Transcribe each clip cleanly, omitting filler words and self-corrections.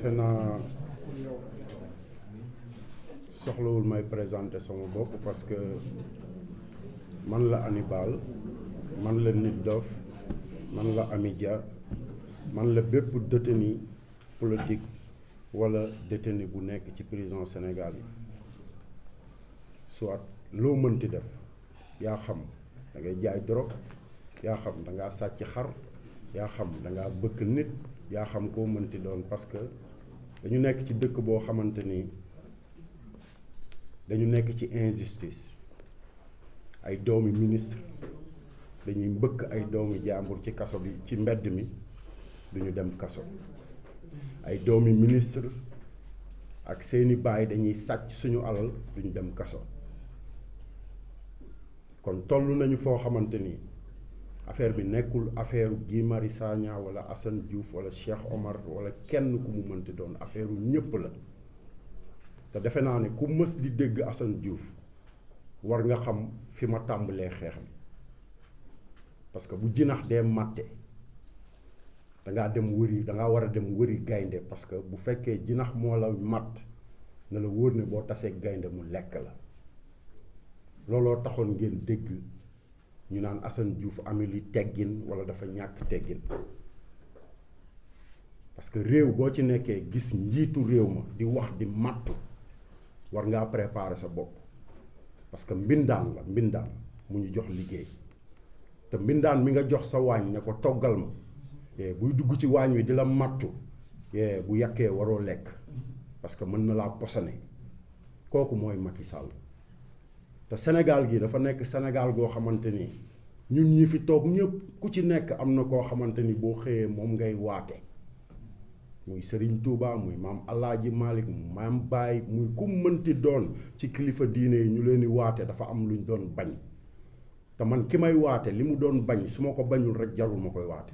defe naa soxlawul may présenter sama bopp parce que man la Hannibal man la Nit Doff man la Amy Dia man la bépp détenu politique wala détenu bu nekk ci prison Sénégal yi soit loo mënti def yaa xam da ngay jaay drogue yaa xam da ngaa sàcc xar yaa xam da ngaa bëkk nit yaa xam koo mënti doon parce que dañu nekk ci dëkk boo xamante ni dañu nekk ci injustice ay doomi ministre dañuy mbëkk ay doomi jàmbur ci kaso bi ci mbedd mi duñu dem kaso ay doomi ministre ak seeni baay dañuy sàcc suñu alal duñu dem kaso kon toll nañu foo xamante ni affaire bi nekkul affaire Guy Marius Sagna wala Assane Diouf wala Cheikh Omar wala kenn ku mu mënti doon affaire ñëpp la te defe naa ne ku mës di dégg Assane Diouf war nga xam fi ma tàmbalee xeex bi parce que bu jinax dee màtte dangaa dem wëri dangaa war a dem wëri gaynde parce que bu fekkee jinax moo la màtt na la wóor ne boo tasee gaynde mu lekk la looloo taxoon ngeen dégg ñu naan Assane Diouf amul teggin wala dafa ñàkk teggin parce que réew boo ci nekkee gis njiitu réew ma di wax di màttu war ngaa préparer sa bopp parce que mbindaan la mbindaan mu ñu jox liggéey te mbindaan mi nga jox sa waañ ne ko toggal ma buy dugg ci waañ wi di la màttu bu yàkkee waroo lekk parce que mën na laa posone kooku mooy Macky Sall te Sénégal gi dafa nekk Sénégal goo xamante ni ñun ñi fi toog ñëpp ku ci nekk am na koo xamante ni boo xëyee moom ngay waate muy Serigne Touba muy maam Alaaji Malick maam Baye muy ku mënti doon ci kilifa diine yi ñu leen di waate dafa am luñ doon bañ te man ki may waate li mu doon bañ su ma ko bañul rek jarul ma koy waate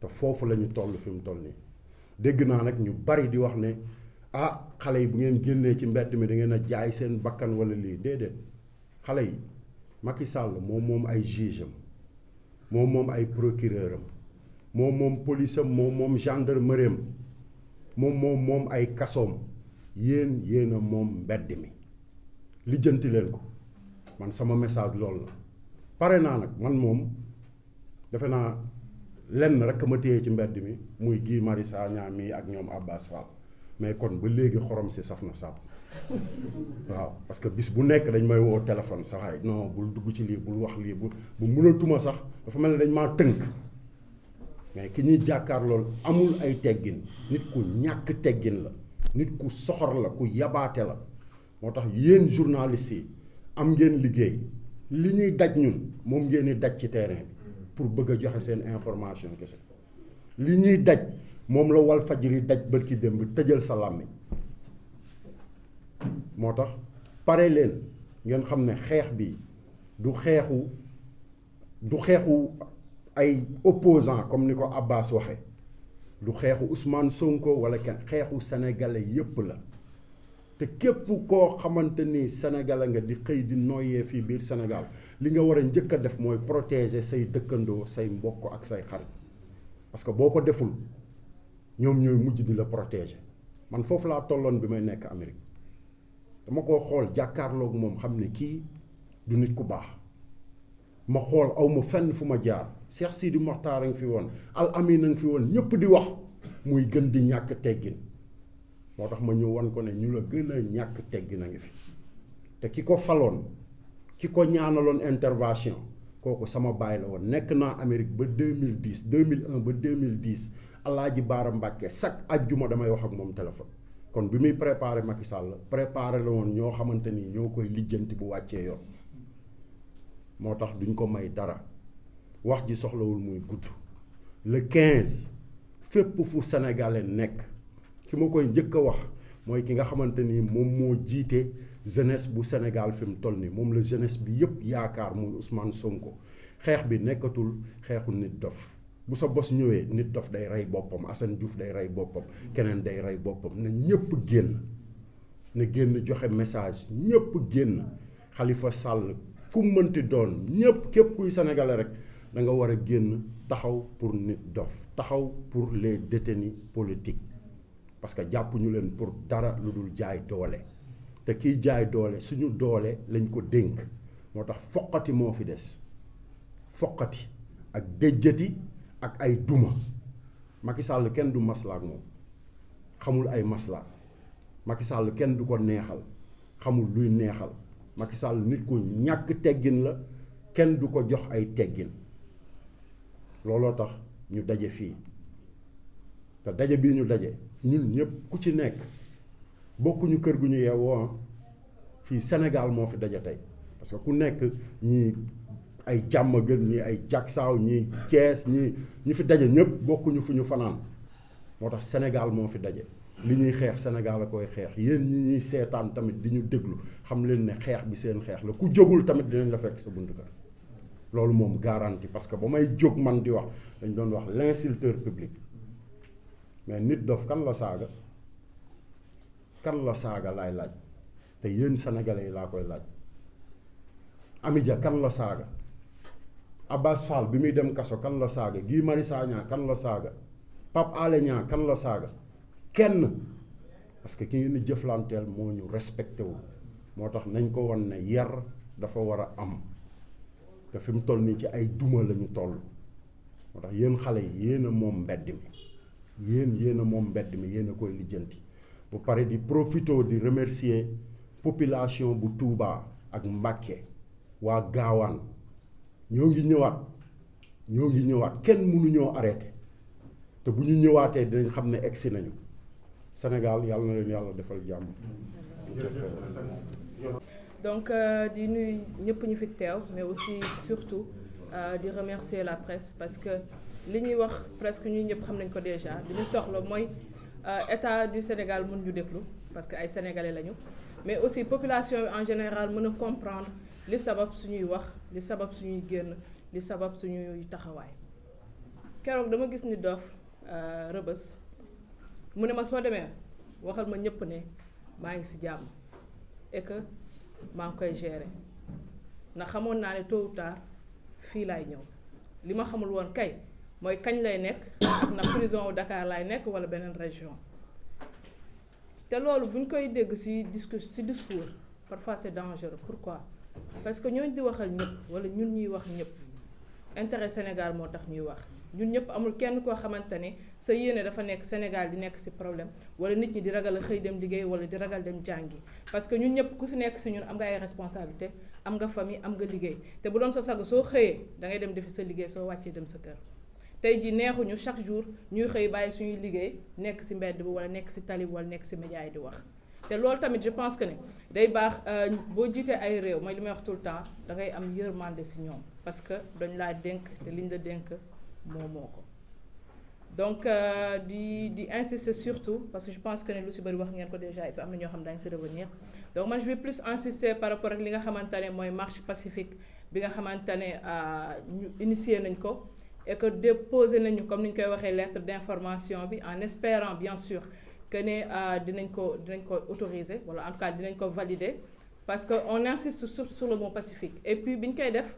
te foofu la ñu toll fi mu toll nii dégg naa nag ñu bari di wax ne xale yi bu ngeen génnee ci mbedd mi da ngeen a jaay seen bakkan wala lii déedéet xale yi Macky Sall moom ay juge am moom ay procureur am moom police am moom gendarmerie am moom ay kasoom yéen a moom mbedd mi lijjanti leen ko man sama message loolu la pare naa nag man moom defe naa lenn rek ma téye ci mbedd mi muy Guy Marius Sagna mii ak ñoom Abbas Fall mais kon ba léegi xorom si saf na sàpp waaw parce que bis bu nekk dañ may woo téléphone saxaay non bul dugg ci lii bul wax lii bu mënatuma sax dafa mel ne dañ maa tënk mais ki ñuy jàkkaar loolu amul ay teggin nit ku ñàkk teggin la nit ku soxor la ku yabaate la moo tax yéen journalistes yi am ngeen liggéey li ñuy daj ñun moom ngeen di daj ci terrain bi pour bëgg a joxe seen information kese li ñuy daj moom la Walfadjri daj bërki dem bi tëjal sa làmmiñ moo tax pare leen ngeen xam ne xeex bi du xeexu ay opposant comme ni ko Abbas waxe du xeexu Ousmane Sonko wala kenn xeexu sénégalais yépp la te képp koo xamante ni sénégalais nga di xëy di noyyee fii biir Sénégal li nga war a njëkk a def mooy protéger say dëkkandoo say mbokk ak say xarit parce que boo ko deful ñoom ñooy mujj di la protéger man foofu laa tolloon bi may nekk Amérique dama ko xool jàkkaarloog moom xam ne kii du nit ku baax ma xool aw ma fenn fu ma jaar Cheikh Sidi Mokhtar a ngi fi woon Al Amin a ngi fi woon ñëpp di wax muy gën di ñàkk teggin moo tax ma ñëw wan ko ne ñu la gën a ñàkk teggin a ngi fi te ki ko faloon ki ko ñaanaloon intervention kooku sama baay la woon nekk naa Amérique ba 2010 2001 ba 2010 Alaaji Baara Mbàkke chaque ajjuma damay wax ak moom téléphone kon bi muy préparé Macky Sall préparé la woon ñoo xamante ni ñoo koy lijjanti bu wàccee yoon moo tax duñ ko may dara wax ji soxlawul muy gudd le 15 fépp fu sénégalais nekk ki ma koy njëkk a wax mooy ki nga xamante ni moom moo jiite jeunesse bu Sénégal fi mu toll nii moom la jeunesse bi yëpp yaakaar muy Ousmane Sonko xeex bi nekkatul xeexu Nit Doff bu sa bos ñëwee Nit Doff day rey boppam Assane Diouf day rey boppam keneen day rey boppam na ñëpp génn na génn joxe message ñëpp génn Khalifa Sall ku mënti doon ñëpp képp kuy sénégalais rek da nga war a génn taxaw pour Nit Doff taxaw pour les détenus politiques parce que jàppuñu leen pour dara lu dul jaay doole te kiy jaay doole suñu doole lañ ko dénk moo tax foqati moo fi des foqati ak déjjati ak ay duma Macky Sall kenn du maslaa ak moom xamul ay maslaa Macky Sall kenn du ko neexal xamul luy neexal Macky Sall nit ku ñàkk teggin la kenn du ko jox ay teggin looloo tax ñu daje fii te daje bii ñu daje ñun ñëpp ku ci nekk bokkuñu kër gu ñu yeewoo fii Sénégal moo fi daje tey parce que ku nekk ñii ay Diamaguène ñii ay Diacksao ñii Thiès ñi fi daje ñëpp bokkuñu fu ñu fanaan moo tax Sénégal moo fi daje li ñuy xeex Sénégal a koy xeex yéen ñi ñuy seetaan tamit di ñu déglu xam leen ne xeex bi seen xeex la ku jógul tamit dinañ la fekk sa buntu kër loolu moom garanti parce que ba may jóg man di wax dañ doon wax l'insulteur public mais nit dof kan la saaga laay laaj te yéen sénégalais yi laa koy laaj Amidia kan la saaga Abbas Fall bi muy dem kaso kan la saaga Guy Marius Sagna kan la saaga Pape Alé Niang kan la saaga kenn parce que ki ngeen di jëflanteel moo ñu respecté wu moo tax nañ ko won ne yar dafa war a am te fi mu toll nii ci ay duma la ñu toll moo tax yéen xale yi yéen a moom mbedd mi yéen a moom mbedd mi yéen a koy lijjanti bu pare di profito di remercier population bu Touba ak Mbacké waa Gaawaan ñoo ngi ñëwaat kenn mënuñoo arrêté te bu ñu ñëwaatee dinañ xam ne egsi nañu Sénégal yàlla na leen yàlla defal jàmm. donc di nuyu ñëpp ñu fi teew mais aussi surtout di remercier la presse parce que li ñuy wax presque ñun ñëpp xam nañ ko déjà li ñu soxla mooy état du Sénégal mën ñu déglu parce que ay sénégalais lañu mais aussi population bi en général mën a comprendre li sabab suñuy wax li sabab suñuy génn li sabab suñuy taxawaay keroog dama gis ni Dof Rëbës mu ne ma soo demee waxal ma ñëpp ne maa ngi ci jàmm et que maa ngi koy gérer ndax xamoon naa ne tôt ou tard fii laay ñëw li ma xamul woon kay mooy kañ lay nekk ak na prison Dakar laay nekk walla beneen région te loolu buñ koy dégg ci discours parfois c'est dangereux. Pourquoi? Parce que ñooñu di waxal ñëpp walla ñun ñuy wax ñëpp intérêt Sénégal moo tax ñuy wax ñun ñëpp amul kenn koo xamante ne sa yéene dafa nekk Sénégal di nekk ci problème walla nit ñi di ragal a xëy dem liggéey walla di ragal dem jàngi parce que ñun ñëpp ku ci nekk ci ñun am nga ay responsabilité am nga famille am nga liggéey te bu doon sa sago soo xëyee da ngay dem defi sa liggéey soo wàccee dem sa kër tey ji neexuñu chaque jour ñuy xëy bàyyi suñuy liggéey nekk ci mbedd bi walla nekk ci tali bi walla nekk ci média yi di wax te loolu tamit je pense que ne day baax boo jiitee ay réew mooy li may wax tout le temps da ngay am yërmande ci ñoom parce que dañ laa dénk te liñ la dénk moo ko donc di insister surtout parce que je pense que ne lu ci bari wax ngeen ko déjà et puis am na ñoo xam dañ ci revenir donc man je vais plus insister par rapport ak li nga xamante ne mooy marche pacifique bi nga xamante ne ñu initier nañ ko et que déposé nañu comme ni ñu koy waxee lettre d'information bi en espérant bien sûr que ne dinañ ko autoriser wala en tout cas dinañ ko valider parce que on insiste surtout sur le mot pacifique et puis bi ñu koy def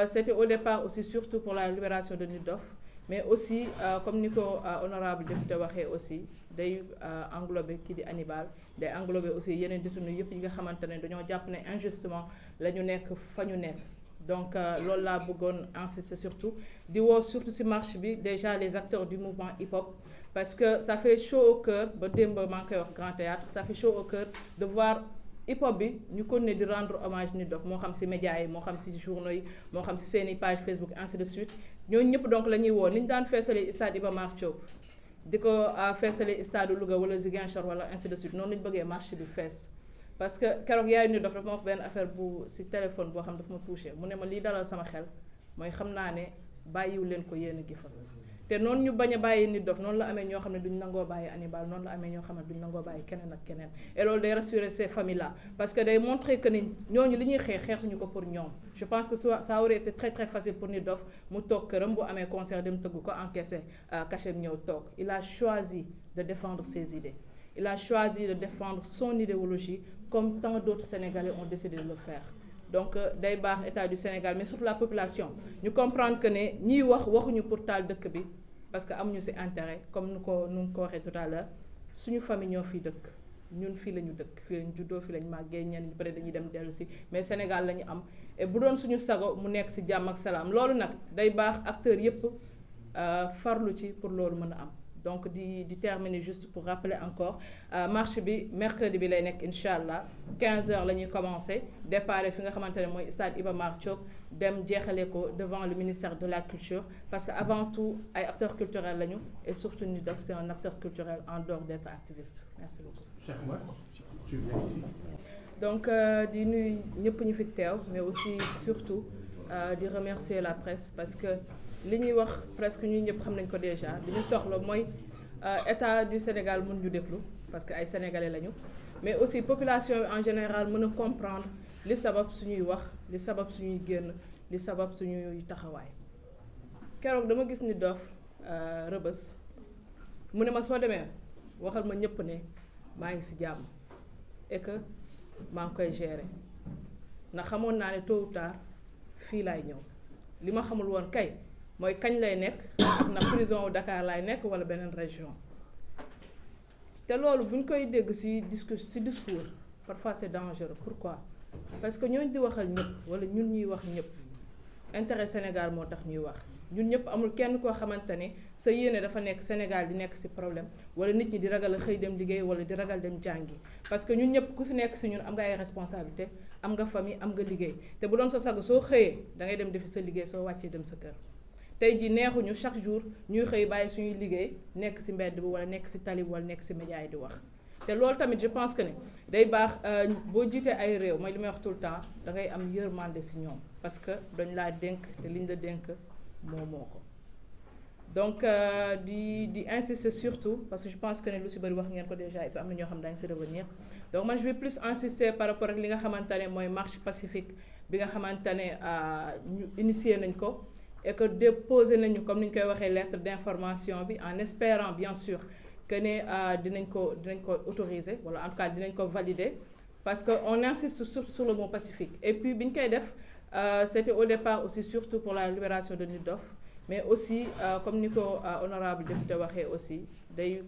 c'était au départ aussi surtout pour la libération de Nit Dof mais aussi comme ni ko honorable député waxee aussi day englober kii di Hannibal day englober aussi yeneen détenus yëpp yi nga xamante ne dañoo jàpp ne injustement la ñu nekk fa ñu nekk donc loolu laa bëggoon insister surtout di woo surtout ci marche bi déjà les acteurs du mouvement hip-hop parce que ça fait chaud au cœur ba démb maa ngi koy wax Grand Théâtre ça fait chaud au cœur de voir hip-hop bi ñu continuer di rendre hommage Nit Dof moo xam ci médias yi moo xam ci journaux yi moo xam ci seeni page Facebook ainsi de suite ñooñu ñëpp donc la ñuy woo ni ñu daan feesale stade Iba Mar Diop di ko feesale stade Louga wala Ziguinchor wala ainsi de suite noonu la ñu bëggee marche bi fees parce que keroog yaay Nit Dof dafa ma wax benn affaire bu ci téléphone boo xam dafa ma touché mu ne ma lii dalal sama xel mooy xam naa ne bàyyiwu leen ko yéen a gi fa te noonu ñu bañ a bàyyi Nit Dof noonu la amee ñoo xam ne duñ nangoo bàyyi Hannibal noonu la amee ñoo xam ne duñ nangoo bàyyi keneen ak keneen et loolu day rassurer ces familles là parce que day montrer que ni ñooñu li ñuy xeexuñu ko pour ñoom je pense que ça aurait été très très facile pour Nit Dof mu toog këram bu amee concert dem tëgg ko encaissé cachet ñëw toog il a choisi de défendre ses idées il a choisi de défendre son idéologie comme tant d'autres Sénégalais ont décidé de le faire donc day baax état du Sénégal mais surtout la population ñu comprendre que ne ñiy waxuñu pour taal dëkk bi parce que amuñu ci intérêt comme nu ko waxee tout à l'heure suñu famille ñoo fiy dëkk ñun fii la ñu dëkk fii lañ juddoo fii lañ màggee ñenn ñi peut-être dañuy dem dellu si mais Sénégal la ñu am et bu doon suñu sago mu nekk si jàmm ak salaam loolu nag day baax acteurs yépp farlu ci pour loolu mën a am. Donc di terminer juste pour rappeler encore marche bi mercredi bi lay nekk incha allah 15h la ñuy commencer départ fi nga xamante ne mooy stade Iba Mar Diop dem jeexale ko devant le ministère de la culture parce que avant tout ay acteurs culturels lañu et surtout Nit Doff c'est un acteur culturel en dehors d'être activiste. Merci beaucoup. Donc di nuyu ñëpp ñu fi teew mais aussi surtout di remercier la presse parce que li ñuy wax presque ñun ñëpp xam nañ ko déjà li ñu soxla mooy état du Sénégal mën ñu déglu parce que ay sénégalais lañu mais aussi population bi en général mën a comprendre li sabab suñuy wax li sabab suñuy génn li sabab suñuy taxawaay. keroog dama gis Nit Doff Rebeuss mu ne ma soo demee waxal ma ñëpp ne maa ngi ci jàmm et que maa ngi koy gérer ndax xamoon naa ne tôt ou tard fii laay ñëw li ma xamul woon kay. mooy kañ lay nekk ak na prison Dakar lay nekk wala beneen région te loolu bu ñu koy dégg ci discours parfois c'est dangereux. Pourquoi? Parce que ñooñu di waxal ñëpp wala ñun ñuy wax ñëpp intérêt Sénégal moo tax ñuy wax ñun ñëpp amul kenn koo xamante ne sa yéene dafa nekk Sénégal di nekk ci problème wala nit ñi di ragal a xëy dem liggéey wala di ragal dem jàngi parce que ñun ñëpp ku ci nekk ci ñun am nga ay responsabilité am nga famille am nga liggéey te bu doon sa sago soo xëyee da ngay dem defi sa liggéey soo wàccee dem sa kër. tey jii neexuñu chaque jour ñuy xëy bàyyi suñuy liggéey nekk ci mbedd bi wala nekk ci tali wala nekk ci média yi di wax te loolu tamit je pense que ne day baax boo jiitee ay réew mooy li may wax tout le temps da ngay am yërmande ci ñoom parce que dañ laa dénk te liñ la dénk moo ko donc di insister surtout parce que je pense que ne lu ci bari wax ngeen ko déjà et puis am na ñoo xam dañ ci revenir donc man je vais plus insister par rapport ak li nga xamante ne mooy marche pacifique bi nga xamante ne ñu initier nañ ko et que déposé nañu comme ni ñu koy waxee lettre d'information bi en espérant bien sûr que ne dinañ ko autoriser wala en tout cas dinañ ko valider parce que on insiste surtout sur le mot pacifique et puis bi ñu koy def c'était au départ aussi surtout pour la libération de Nit Doff mais aussi comme ni ko honorable député waxee aussi day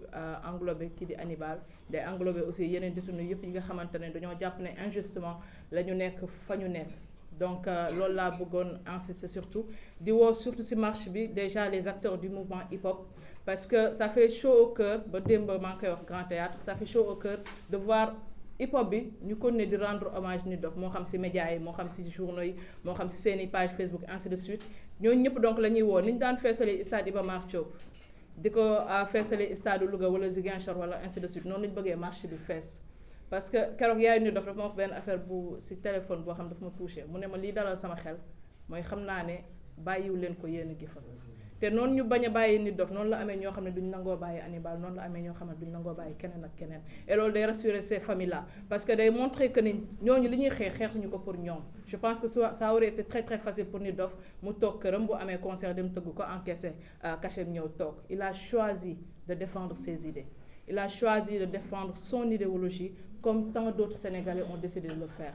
englober kii di Hannibal day englober aussi yeneen détenus yëpp yi nga xamante ne dañoo jàpp ne injustement la ñu nekk fa ñu nekk. Donc loolu laa bëggoon insister surtout di woo surtout ci marche bi déjà les acteurs du mouvement hip-hop parce que ça fait chaud au cœur ba démb maa ngi koy wax Grand Théâtre ça fait chaud au cœur de voir hip-hop bi ñu continuer di rendre hommage Nit Doff moo xam ci médias yi moo xam ci journaux yi moo xam ci seeni page Facebook ainsi de suite ñooñu ñëpp donc la ñuy woo ni ñu daan feesale stade Iba Mar Diop di ko feesale stade Louga wala Ziguinchor wala ainsi de suite noonu la ñu bëggee marche bi fees. parce que keroog yaay Nit Doff dafa ma wax benn affaire bu ci téléphone boo xam dafa ma touché mu ne ma lii dalal sama xel mooy xam naa ne bàyyiwu leen ko yéen a gi fa te noonu ñu bañ a bàyyi Nit Doff noonu la amee ñoo xam ne duñ nangoo bàyyi Hannibal noonu la amee ñoo xam ne duñ nangoo bàyyi keneen ak keneen et loolu day rassurer ces familles là parce que day montrer que ni ñooñu li ñuy xeexuñu ko pour ñoom je pense que ça aurait été très très facile pour Nit Doff mu toog këram bu amee concert dem tëgg ko encaissé cachet ñëw toog il a choisi de défendre ses idées il a choisi de défendre son idéologie comme tant d'autres Sénégalais ont décidé de le faire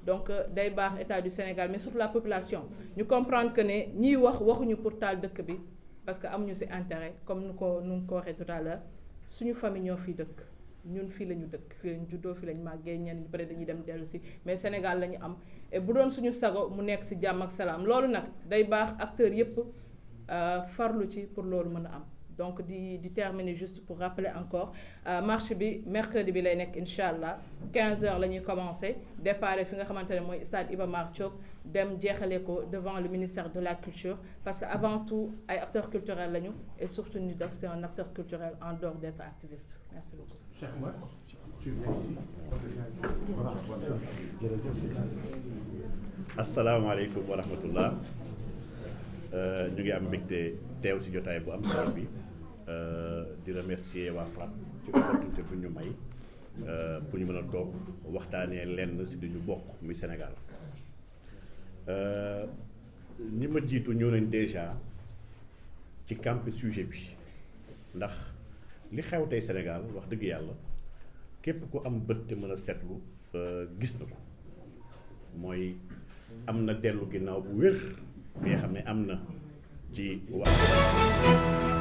donc day baax état du Sénégal mais surtout la population ñu comprendre que ne ñiy waxuñu pour taal dëkk bi parce que amuñu ci intérêt comme nu ko waxee tout à l'heure suñu famille ñoo fiy dëkk ñun fii la ñu dëkk fii lañ juddoo fii lañ màggee ñenn ñi peut-être dañuy dem dellu si mais Sénégal la ñu am et bu doon suñu sago mu nekk ci jàmm ak salaam loolu nag day baax acteurs yépp farlu ci pour loolu mën a am. Donc di terminer juste pour rappeler encore marche bi mercredi bi lay nekk incha allah 15h la ñuy commencer départ fi nga xamante ne mooy stade Iba Mar Diop dem jeexale ko devant le ministère de la culture parce que avant tout ay acteurs culturels lañu et surtout Nit Doff c'est un acteur culturel en dehors d'être activiste. Merci beaucoup. Asalaamaaleykum wa rahmatullah ñu ngi am mbégte teew ci jotaay bu am solo bi. di remercier waa FRAPP ci opportunité bu ñu may pour ñu mën a toog waxtaanee lenn ci duñu bokk muy Sénégal ñi ma jiitu ñëw nañ déjà ci camp sujet bi ndax li xew tey Sénégal wax dëgg yàlla képp ku am bët te mën a seetlu gis na ko mooy am na dellu ginnaaw bu wér bi nga xam ne am na ci wàllu